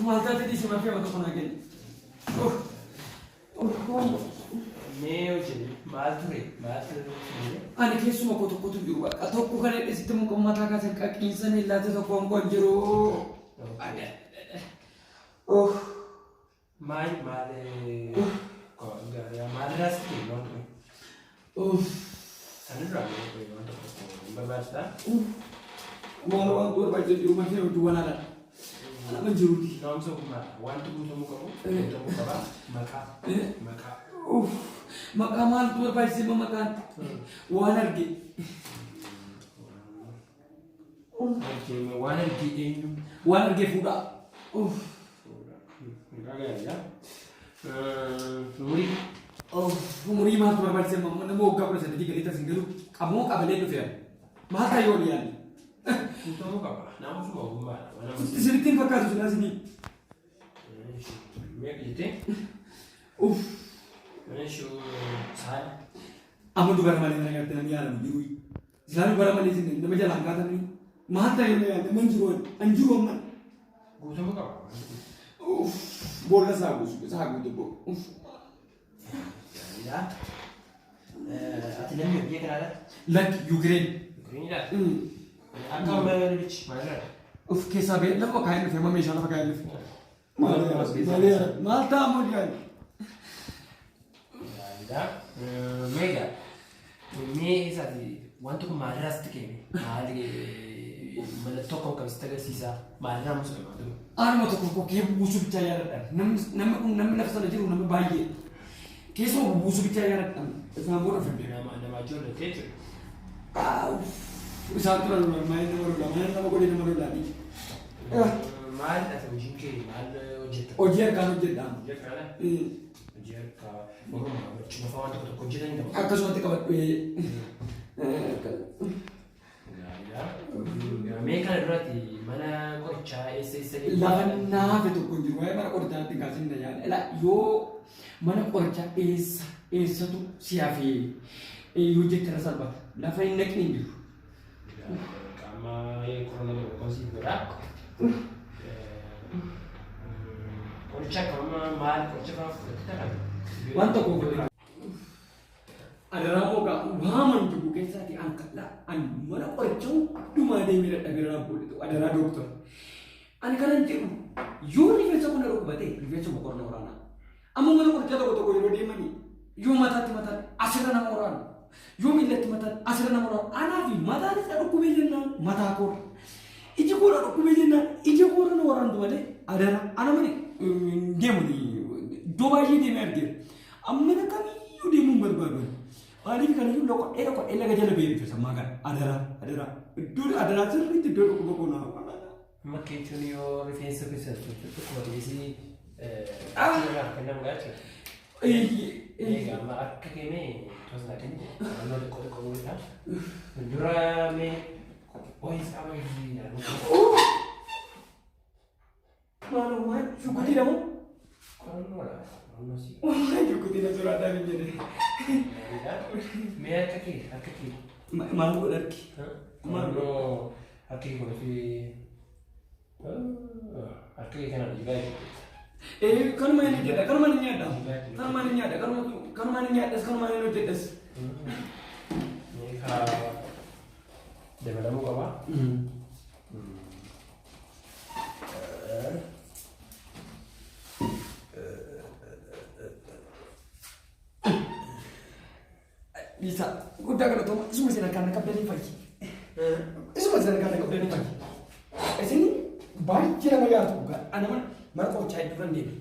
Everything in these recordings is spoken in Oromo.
Maal taate dhiisi marfee amma tokko naa kenni. Uff. Uff. Mee hojii maal ture? Maal ture? Ani keessuma koo tokkotu jiru bakka tokko kana dhisitti muka mataa kaasan qaqiinsan illaate tokko hin jiru. Uff. Maal maal maalirraa si ta'e waan ture? Uff. Sanirraa waan tokko tokko hin barbaachisaa? Maal waan barbaachisu jiru marfee hojii waan haala. Nama jiruuti. Na'umsa ogummaadha. Wanti guutamuu qabu guutamuu qaba. Maqaa. Maqaa. Uff. Maqaa maaltu barbaachise immoo maqaan waan arge. Waan argee eenyu? Waan arge fuudhaa. Uff. Maqaa gaariidha. Umurii. Uff. Umurii maaltu barbaachise immoo nama waggaa 18 gadii tas hin galu. Qamoo qabalee dhufe ani. Maal ta'e yoo yaadne? Guutamuu qaba. Na'umsuma ogummaadha. Waan nama Isinitti hin fakkaatu silaa isinii. Meeqa jettee? Uff. Saala. Amma dubara malee mana gartee namni yaalamu jiru. Silaa dubara malee isin nama jalaan kaatanii. Maal ta'e yoo yaadne man jiru an jiru amma. Guutamuu qaba. Uff. Boolla isaa guutu isaa guutu boo. Uff. Gaariidha. Ati namni biyya kanaadha? Lakki Yukireen. Yukireenidha? Akka namichi maalirraa? Uff keessaa ba'ee lafa kaa'ee dhufe amma meeshaa lafa kaa'ee dhufe. Maal yaa Rabbi maal yaa Rabbi maal ta'a ammoo yaadne. Gaariidha. Meeqa? Mee eessaati wanti kun maalirraa sitti kenne? Maal mallattoo akkam akkam sitti agarsiisa? Maalirraa musa wanti kun? Anuma tokko tokko kee buusuu bichaa yaadadha. Namni namni kun namni lafa sana jiru nama baay'ee. Keessuma buusuu bichaa yaadadha. Isaan booda of hin beeku. Nama nama ijoollee jechuudha. Isaan turan lolan maal nama lola maal nama godhee nama lolaanii. Maal ati hojiin kee maal hojjetta? Hojii harkaan hojjedha. Hojii harkaadha? Hojii harkaa morma barcuma fa'aa waan tokko tokko hojjetan qaba. Akkasumatti qabadhu. Gaariidha. Mee kana duratti mana qorichaa eessa eessa deemte? Lafa naafe tokko hin jiru. Waa'ee mana qorichaatti kaasin na yaada. Ilaa yoo mana qorichaa eessa eessatu si hafee yoo jette irra salphata. Lafa hin dhaqne hin jiru. Qaama qorannoo tokko tokko siif godha. Qoricha akkam maal qoricha fa'aa fudhatte ta'a? Waan tokko godhe. Adaraa koo gaa waaman jiru keessaati an kadhaa an mana qoricha hundumaa deemee dadhabee raabboodhitu adaraa dooktor. Ani kanan jedhu yoo rifeensa kun na dhukkubate rifeensuma qorna waraanaa. Amma mana qorichaa tokko tokko yeroo deemanii yoo mataatti mataan asirra nama waraanu yoo miillatti mataan asirra nama waraanu anaa fi mataanis na dhukkubee jennaan mataa koorra. Iji koo na dhukkubee jennaan ija koorra na waraantu malee adaraa ana malee hin deemu iddoo baay'ee deemee argeera. Amma mana kamiyyuu deemuu hin barbaadu. Maaliif kanayyuu loqodhee loqodhee laga jala ba'ee dhufe sammaa kana. Adaraa adaraa iddoo adaraa sirriitti iddoo dhukkuba koo naa waraana. Amma jechuun yoo rifeensa keessa dhukkuba ta'es irraa kennamu jechuudha. Egaa amma harka kee mee toos naa kenni qorannoo xiqqoo xiqqoo godha. Dura mee ho'is qaama keessi Maaloo maal shukutii dhamu? Qorannoodha. Qorannoo si. Shukutii na soraadhaa hin jedhe. Mee harka kee harka kee. Maal godha harki? Qorannoo harka kee godha fi harka kee kana dhiibaa jechuudha. Kanuma inni hojjedha kanuma inni nyaadha kanuma inni nyaadha kanuma inni nyaadhas kanuma inni hojjedhas. Mee kaa dabalamuu qaba. Dhiisa guddaa galatooma isuma isin harkaan na qabdanii fayyi. Isuma isin harkaan na qabdanii fayyi. Isin baay'ee nama yaadu dhugaa. Ana mana qorichaa hedduu kan deeme.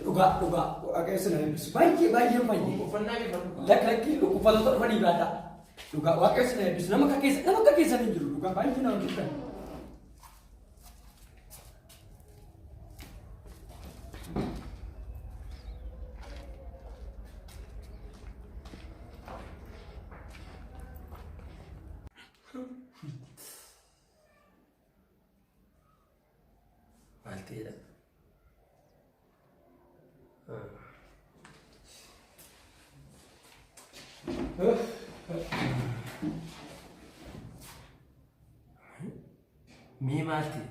Dhugaa dhugaa waaqayyo isin haa eebbisu. Baay'ee baay'ee fayyi. Uffannaa kee fadhu. Lakki lakki dhukkubsattoota dhufanii baadhaa. Dhugaa waaqayyo isin haa eebbisu. Nama akka keessa nama akka keessan hin jiru dhugaa baay'ee nama dhuftan. Maal ta'edha? Mee maal ta'e?